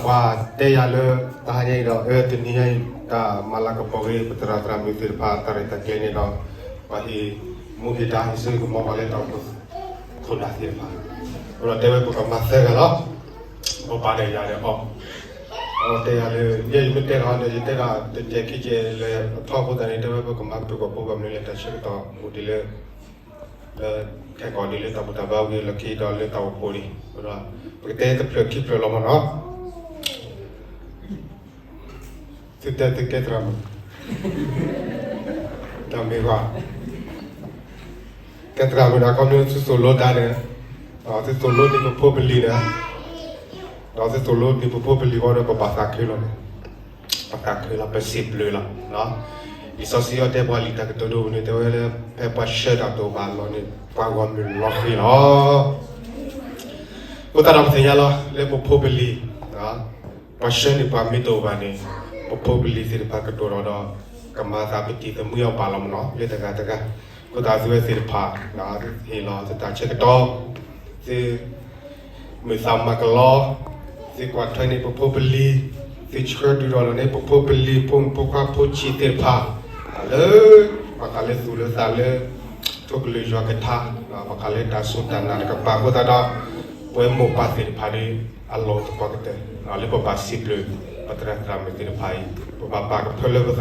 ပှၤတဲယၤလၢ တဟါညါအံၤဒီး အၢ တနံၤညါအံၤ တၢ်မၤလၤကပီၤဂ့ၤ ပသရၣ်သရၣ်မုၣ်သ့ၣ်တဖၣ် တၢ်ရဲၣ်တၢ်ကျဲၤန့ၣ်ဒီး ပှၤဟ့ၣ်မူဟ့ၣ်ဒါ ဟ့ၣ်ဆၢဟ့ၣ်ကမီၤပှၤလၢတၢ်အိၣ်ဖှိၣ်ခိၣ်နၢ်သ့ၣ်တဖၣ်, အဃိဒီးတဲဝဲပကမၤသၢဂၤလီၤ. ပပၢ်ဒီးယၤဒီးအီၤ, အတဲယၤလၢ ယဲယမ့ၢ်တဲတၢ်ဒီး ယတဲတၢ်တကဲးကဲးလၢ အထီဘိသတးန့ၣ် တဲဝဲပကမၤပတုာ်ကွံာ်ဖိ ဘၣ်မနုၤလဲၣ် တၢ်ဆၢကတီၢ်အိၣ်ဒ်လၢ လၢခဲကိာ်ဒ်လၢတၢ်ဘူၣ်တၢ်ဘါဝံၤလီၢ်ခံဒီးလၢတၢ်အိၣ်ဖှိၣ်န့ၣ်, အဃိဒီး ပကတဲတဖျၢၣ်ခံဖျၢၣ်လီၤမးနီၤ. သုတဲသုကဲသရၣ်မုၣ်, တၢ်မ့ၢ်ဘၣ်, ကဲသရၣ်မုၣ်ဒီးခီဖျိသုသိၣ်လိတၢ်န့ၣ်, သုသိၣ်လိန့ၢ်ပဖိပလံၤန့ၣ်, ဒီးသုသိၣ်လိန့ၢ်ပဖိပလံၤဃီဒီး ပဘၣ်သးခုလီၤန့ၣ်, ပသးခုလီၤ ပစံးဘျုးလီၤ. လံာ်စီဆှံအီၤတဲပှၤလံာ်တၢ်ကတိၤဒိၣ်န့ၣ် တဲဝဲလၢ ဖဲပှၤဆှၢတၢ်တအိၣ်ဘၣ်အလီၢ်န့ၣ် ပှၤဂီၢ်မုၢ်လီၤဃံၤလီၤ. အဃိသတးဒီးပသ့ၣ်ညါလီၤ လၢပဖိပလံၤ ပှၤဆှၢန့ၢ်ပှၤမ့ၢ်တအိၣ်ဘၣ်န့ၣ် ပဖိပလံၤသ့ၣ်တဖၣ်ကဒိၣ်ထီၣ်ဒီး ကမၤသးပတံၤသမံအီၤဘၣ်လီၤမးနီၤ လၢတဂၤတဂၤ. အဃိသတးသုဝဲသ့ၣ်တဖၣ် ဟ့ၣ်လီၤသုတၢ်ဆၢကတီၢ်, သု မုာ်သးမၤကလီ, သုကွၢ်ထွဲန့ၢ်ပဖိပလံၤ, သုဆှၢဒုးထီၣ်လီၤန့ၢ်ပဖိပလံၤ ဖိမုၣ်ဖိခွါဖိဆံးသ့ၣ်တဖၣ်, လၢ ဘၣ်ဃးလၢသူၣ်လၢသးလၢ ထိၣ်ကလုၢ်ယွၤကထါ, ဘၣ်ဃးလၢတၢ်စူၢ်တၢ်နာ်တကပၤအဃိသတးဒီး ပဝဲမိၢ်ပၢ်သ့ၣ်တဖၣ်ဒီး အလီၢ်အိၣ်သပှၢ်ကတၢၢ် လၢပဘၣ်စံးဘျုး ပသရၣ်သရၣ်မုၣ်သ့ၣ်တဖၣ်အံၤ ပဘၣ်ပာ်ကဖၢလၢပသး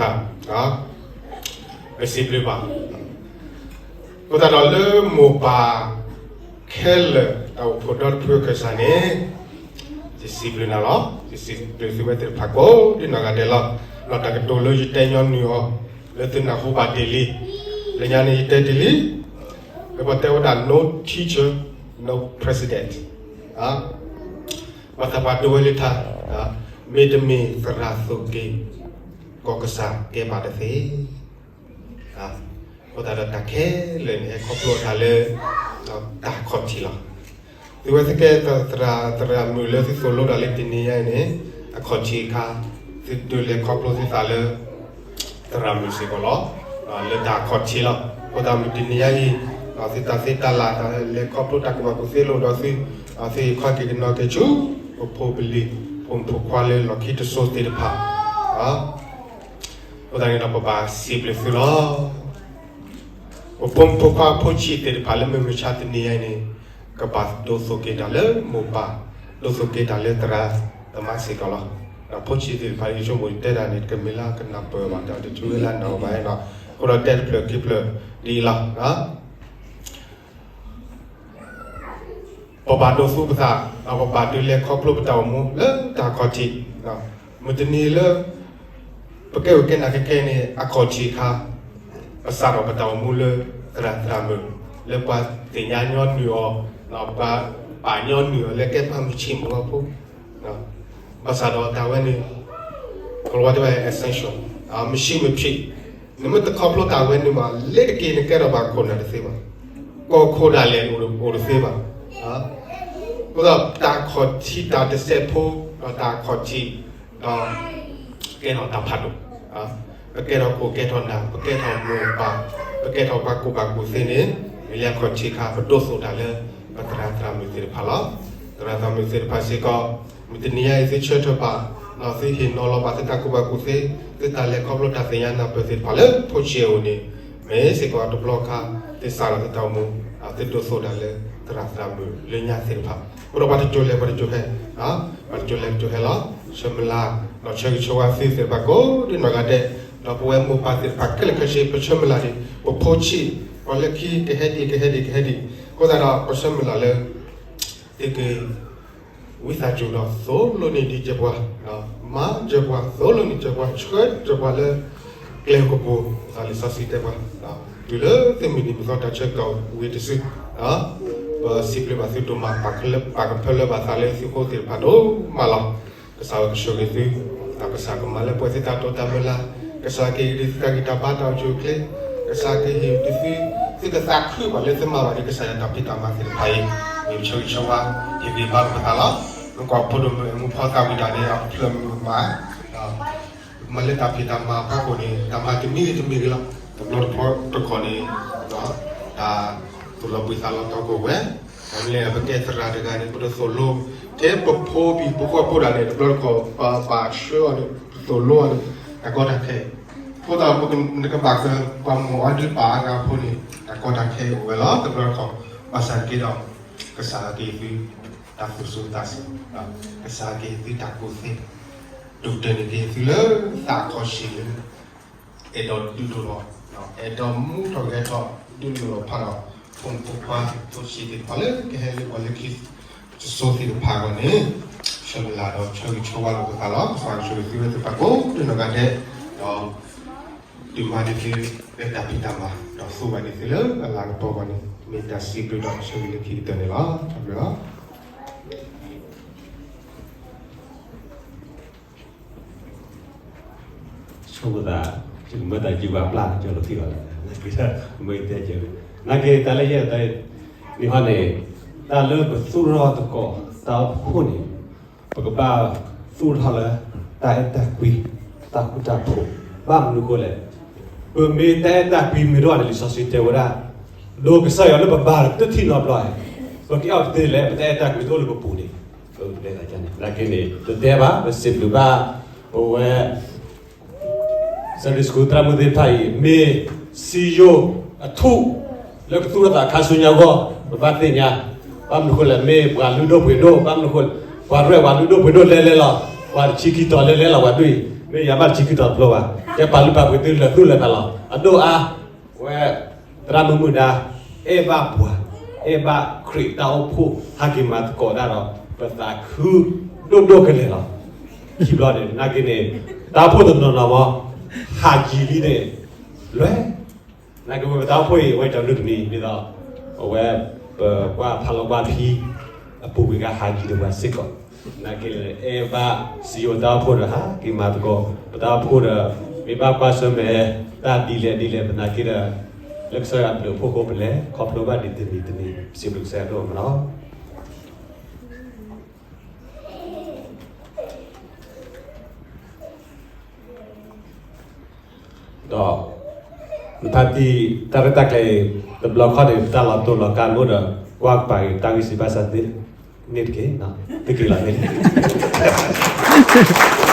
ပစံးဘျုးဘၣ်. အဃိသတးဒီးလၢမိၢ်ပၢ် ခဲလၢာ်တၢ်အိၣ်ဖှိၣ်ဒီတဖုအခၢၣ်စးန့ၣ်, ယစံးဘျုးနၤလီၤ. ယစံးဘျုးသုဝဲသ့ၣ်တဖၣ်ကိးဒ်နီၢ်ဂၤဒဲးလီၤ. ဒီးတၢ်ကတိၤလၢယတဲညီနုၢ်အီၤ လၢသုနၢ်ဟူဘၣ်ဒ်လံ, လၢညါန့ၣ်ယတဲဒ်လံ, လၢပှၤတဲဝဲဒၣ် no teacher, no president. ဘၣ်သးပှၤဒိဝဲလၢထါ, မ့တမ့ၢ်သရၣ်သိၣ်က့ၤ ကီၢ်ကစၢ်ကဲဘၣ်တသ့ အဃိသတးဒီးတၢ်ခဲလၢာ်န့ၣ် ဟဲခီဖျိတၢ်လၢ တၢ်ခီၣ်ထံးလီၤ. သုဝဲသုကဲသရၣ်သရၣ်မုၣ်လၢသုသိၣ်လိတၢ်လၢတနံၤညါအံၤန့ၣ် အခီၣ်ထံးအခါ သုဒုးလဲၤခီဖျိသုသးလၢ သရၣ်မုၣ်စ့ၢ်ကီးလီၤ. လၢတၢ်ခီၣ်ထံးလီၤ. အဃိသတးမုၢ်တနံၤညါအံၤ သုတၢ်သ့တၢ်လၢ် လဲၤခီဖျိတၢ်ကူၣ်ဘၣ်ကူၣ်သ့လိာ်ဒီးသု သုဟ့ၣ်ခီက့ၤကနီၤက့ၤဆူ ပဖိပလံၤ ဖိမုၣ်ဖိခွါလၢလီၢ်ခံတစိၤသ့ၣ်တဖၣ် အဃိသတးန့ၣ်ဒီးပဘၣ်စံးဘျုးသုလီၤ. ပဖိမုၣ်ဖိခွါဖိဆံးသ့ၣ်တဖၣ်လၢမုၢ်မဆါတနံၤညါအံၤန့ၣ် ကဘၣ်ဒိးသိၣ်က့ၤတၢ်လၢမိၢ်ပၢ်, ဒိးသိၣ်က့ၤတၢ်လၢသရၣ်သမါစ့ၢ်ကီးလီၤ. ဒီးဖိဆံးသ့ၣ်တဖၣ် ယဆိကမိၣ်တဲဒၣ်န့ၣ် တကမ့ၢ်လၢကနၢ်ပၢၢ်ဘၣ် ဒီးတဆိဝဲလၢနၢ်ဘၣ်နီၤ, အဃိဒီးတဲတဖျၢၣ်ခံဖျၢၣ်ဒ်အံၤလီၤ. ပဘၣ်ဒိးသူပသး, ဒီးပဘၣ်ဒုးလဲၤခီဖျိပတၢ်အိၣ်မူလၢတၢ်ခီၣ်ထံး, မုၢ်တနံၤလၢ ပကဲဝဲကဲနၤကဲကဲန့ၣ် အခီၣ်ထံးအခါ ပစးထီၣ်ပတၢ်အိၣ်မူလၢသရၣ်သရၣ်မုၣ် လၢပှၤသ့ၣ်ညါညီနုၢ်အီၤ, ပှၤပာ်ညီနုၢ်အီၤလၢကဲပှၤမုၢ်ဆ့ၣ်မုၢ်ဂီၢ်ဖိ, ဘၣ်ဆၣ်ဒီးတၢ်ဝဲန့ၣ် ကလီၤဝါတဲဝဲ essential, မ့ၢ်ဆံးမ့ၢ်ဆံး, နမ့ၢ်တခီဖျိတၢ်ဝဲန့ၣ်မး လ့ၤတက့ၤနကဲထီၣ်ဘၣ်ခိၣ်နၢ်တသ့ဘၣ်, ကီၢ်ခိၣ်ဒၣ်လဲာ်အိၣ်တသ့ဘၣ်. အဃိဒီးတၢ်ခီၣ်ထံးတၢ်တစဲးဖိ ဒီးတၢ်ခီၣ်ထံး ဒီး ကဲထီၣ်တၢ်ဖးဒိၣ်, ပကဲထီၣ်ခိၣ်ကဲထီၣ်နၢ် ပကဲထီၣ်မိၢ်ပၢ် ပကဲထီၣ်ပှၤကူၣ်ဘၣ်ကူၣ်သ့န့ၣ် မ့ၢ်လၢအခီၣ်ထံးအခါ ပဒိးသိၣ်တၢ်လၢ ပသရၣ်သရၣ်မုၣ်သ့ၣ်တဖၣ်လီၤ. သရၣ်သရၣ်မုၣ်သ့ၣ်တဖၣ်စ့ၢ်ကီး မုၢ်တနံၤညါအံၤသုဆၢထၢၣ်ဘၣ် ဒီးသုဟ့ၣ်နီၤလီၤဘၣ်သုတၢ်ကူၣ်ဘၣ်ကူၣ်သ့ သုတၢ်လဲၤခီဖျိတၢ်သ့ၣ်ညါနၢ်ပၢၢ်သ့ၣ်တဖၣ်လၢဖိဆံးအအိၣ်န့ၣ် မ့ၢ်စ့ၢ်ကီးတဘျီခါ သုစးထီၣ်သုတၢ်အိၣ်မူ သုဒိးသိၣ်တၢ်လၢသရၣ်သရၣ်မုၣ်လၢညါသ့ၣ်တဖၣ်, အဃိဒီးပှၤတစိၤလဲၤပှၤတစိၤဟဲ, ပှၤတစိၤလဲၤတစိၤဟဲလီၤ. ဆၢမုၢ်လၢ် ဒီးဆၢဂ့ၤဆၢဝါသုသ့ၣ်တဖၣ်ကိးဒ်နီၢ်ဂၤဒဲး, ဒီးပဝဲမိၢ်ပၢ်သ့ၣ်တဖၣ်ခဲလၢာ်ခဲဆ့ ပဆၢမုၢ်လၢ်ဒံး ပဖိဆံး ပှၤလၢခံကဟဲဒံးကဟဲဒံးကဟဲဒံး, အဃိသတးဒီးပဆၢမုၢ်လၢ်လၢ သုက ဝံသးစူၤဒီးသိၣ်လိန့ၢ်ဒံးကဲပှၤ, မၤကဲပှၤ သိၣ်လိန့ၢ်ကဲပှၤ ဆှၢကဲပှၤလၢ ကျဲကပူၤ လံာ်စီဆှံတဲပှၤ, တုၤလၢသုမုၢ်နံၤမုၢ်သီတၢ်ဆၢကတီၢ်ဝံၤတစု, ပစံးဘျုးဘၣ်သုဒိၣ်မး ပာ်ကဖၢလၢဘၣ်သးလၢသုဃိသ့ၣ်တဖၣ်ဒိၣ်မးလီၤ. ကစၢ်ယွၤကဆိၣ်ဂ့ၤသု, ကစၢ်ကမၤလၢပှဲၤသုတၢ်တိာ်တၢ်မုၢ်လၢ်, ကစၢ်ကဟ့ၣ်ဒုးသုတၢ်ဂံၢ်တၢ်ဘါတၢ်အိၣ်ဆူၣ်အိၣ်ချ့, ကစၢ်ကဟ့ၣ်ဒုးသု, သုကသးခုဘၣ်လၢသုမၤဘၣ်ဒံး ကစၢ်ယွၤတၢ်ဖံးတၢ်မၤသ့ၣ်တဖၣ်အံၤ, မ့ၢ်ပဆၢဂ့ၤဆၢဝါ ဟ့ၣ်ဂံၢ်ဘါလိာ်ပသးလီၤ. မ့ၢ်ကွၢ်ဖိဒိၣ်မုၣ်မူဖီသးဝံၣ်တၢ်န့ၣ် အဖျၢၣ်မုၢ်မး, မၤလၢတၢ်ဖံးတၢ်မၤအဖီခိၣ်န့ၣ် တၢ်မၤတမံၤဂ့ၤတမံၤဂ့ၤလီၤ. တဘျီတခီၣ်န့ၣ် တၢ်သူၣ်လီၤဘှံးသးလီၤတီၤကအိၣ်ဝဲ မ့ၢ်လၢပကဲသရၣ်တဂၤန့ၣ် ပတသိၣ်လိ, ထဲပဖိပဟံၣ်ဖိဃီဖိဒၣ်န့ၣ် တဘျီတခီၣ် ပဘၣ်ဆှၢအီၤန့ၣ် ပသိၣ်လိအီၤန့ၣ် တၢ်ကီတၢ်ခဲ, အဃိသတးဒီးပကဘၣ်က ပှၤမုၢ်အါဒုးပာ်အါဂၤဖိန့ၣ် တၢ်ကီတၢ်ခဲအိၣ်ဝဲလီၤ တဘျီတခီၣ်, ဘၣ်ဆၣ်တက့ၢ်ဒီး ကစၢ်ကဟ့ၣ်သု တၢ်သူၣ်စူၤသးစူၤ, ကစၢ်ကဟ့ၣ်သုတၢ်ကူၣ်သ့, ဒိၣ်ကတၢၢ်န့ၣ်ကဟ့ၣ်သုလၢသးခီၣ်ဆံးလၢ အဲၣ်ဒိးဒုးဒိၣ်ထီၣ်, အဲၣ်ဒိးမူထီၣ်ဂဲၤထီၣ် ဒုးဒိၣ်ထီၣ်ဖးထီၣ် ဖိမုၣ်ဖိခွါဖိဆံးသ့ၣ်တဖၣ်လၢကဟဲလၢပှၤလၢခံတစိၤသ့ၣ်တဖၣ်အဂီၢ်န့ၣ်, ဆၢမုၢ်လၢ်ဒီးဆၢဂ့ၤဆၢဝါလိာ်ပသးလီၤ. ကစၢ်ယွၤကဆိၣ်ဂ့ၤသုဝဲသ့ၣ်တဖၣ်ကိးဒဲးနီၢ်ဂၤဒဲး, ဒီး ဒုးမၤန့ၢ်သုလၢတၢ်ဖံးတၢ်မၤ, ဒီးသူဘၣ်န့ၢ်သုလၢအလၤကပီၤအဂီၢ်န့ၣ် မ့ၢ်တၢ်စံးဘျုးဒီးဆၢဂ့ၤလၢခံကတၢၢ်န့ၣ်လီၤ. တၢ်ဘျုးလီၤ. ဆိကမိၣ်သး ယကမၢတၢ်ယုၢ်ဘၣ်ပျၢ်ကၠီလိာ်သံအီၤလီၤ, နာ်က့ မ့ၢ်တဲကၠီ, နာ်က့ တၢ်လၢယဲၢ်တၢ် န့ၣ်ဟီန့ၣ်, တၢ်လၢပသူၣ်ထီၣ်သကိးတၢ်အိၣ်ဖှိၣ်န့ၣ်, ပကဘၣ်သူၣ်ထီၣ်လၢ တၢ်အဲၣ်တၢ်ကွံ, တၢ်ဃူတၢ်ဖိး, ဘၣ်မနုၤဃိလဲၣ်, ပမ့ၢ်တၢ်အဲၣ်တၢ်ကွံမ့ၢ်တအိၣ်န့ၣ် လံာ်စီဆှံတဲဝဲဒၣ်, ဒ်ကစၢ်ယွၤလၢပဘါတထံၣ်နီတဘျီ, ပကအဲၣ်အီၤတသ့လဲၣ်, ပတၢ်အဲၣ်တၢ်ကွံတအိၣ်လၢပပူၤန့ၣ်, ပတဲသးန့ၣ် နာ်က့န့ၣ် တတဲဘၣ် ပစံးဘျုးဘၣ် ပဝဲ Sunday School သရၣ်မုၣ်သ့ၣ်တဖၣ်အံၤ မ့ၢ်စံယိၣ်အထူၣ် လၢကသူၣ်ထီၣ်သးခါဆူညါအဂီၢ် ပဘၣ်သ့ၣ်ညါ, ဘၣ်မနုၤဃိလဲၣ် မ့ၢ်ပှၤလုၢ်ဒိၣ်ပှ့ၤဒိၣ်, ဘၣ်မနုၤဃိလဲၣ် ပှၤရဲၣ်ပှၤလုၢ်ဒိၣ်ပှ့ၤဒိၣ်လဲလဲလီၤ, ပှၤတဆံခံတီၤလဲလဲလီၤ ပှၤဒ်အံၤ, မ့ၢ်ယၤဘၣ်တဆံခံတီၤတဖျိဘၣ်, ကဲပာ်လုၢ်ပာ်ပှ့ၤသုလၢာ်သူၣ်လၢာ်သးလီၤ, အဒိၣ်အါ ဝဲ သရၣ်မုၣ်မုၣ်ဒါ အဲၣ်ဘၣ်ပှၤ, အဲၣ်ဘၣ်ခရံာ်တၢ်အိၣ်ဖှိၣ် ဟဲက့ၤမၤသကိးတၢ်ဒီး ပသးခုဒိၣ်ဒိၣ်ကလဲာ်လီၤ. ခံဘျီန့ၣ် နာ်က့န့ၣ် တၢ်အိၣ်ဖှိၣ်တနီၤနီၤမ့ၢ် ဟးယံၤလံန့ၣ် လွဲၢ်, နာ်က့ဝဲပတၢ်အိၣ်ဖှိၣ်အံၤ အဝဲတနုၤတမံၤ ဒ်သိး အဝဲ ပကွၢ်ဖးလီၤကွၢ်ဖံ အပူၤကွံာ်ကဟးယံၤဒီးပှၤစ့ၢ်ကီး, နာ်က့န့ၣ် အဲၣ်ဘၣ်စံယိၣ်တၢ်အိၣ်ဖှိၣ်ဒီး ဟးက့ၤမၤသကိး ပတၢ်အိၣ်ဖှိၣ်ဒီး မ့ၢ်ဘၣ်ကွၢ်ဆၢၣ်မဲာ် တၢ်ဒ်လဲၣ်ဒ်လဲၣ် ပနာ်က့ဒီး လၢကစၢ်ယွၤအဘျုးအဖှိၣ်အဃိ ပလဲၤခီဖျိဘၣ်ဒ်တမံၤတမံၤ စံးဘျုးကစၢ်ယွၤဒိၣ်မးလီၤ. ဒီး နဖါတံၢ် တၢ်ရဲၣ်တၢ်ကျဲၤအံၤ တဘျီခီန့ၣ် တၢ်လီၤတိၢ်လီၤကါမ့ၢ်အိၣ်ဒီး ကွၢ်ကပၤအံၤ တၢ်ဂံၢ်စၢ်ဘါစၢ်သ့န့ၣ်တက့ၢ်, သုက့ၤလီၤန့ၣ်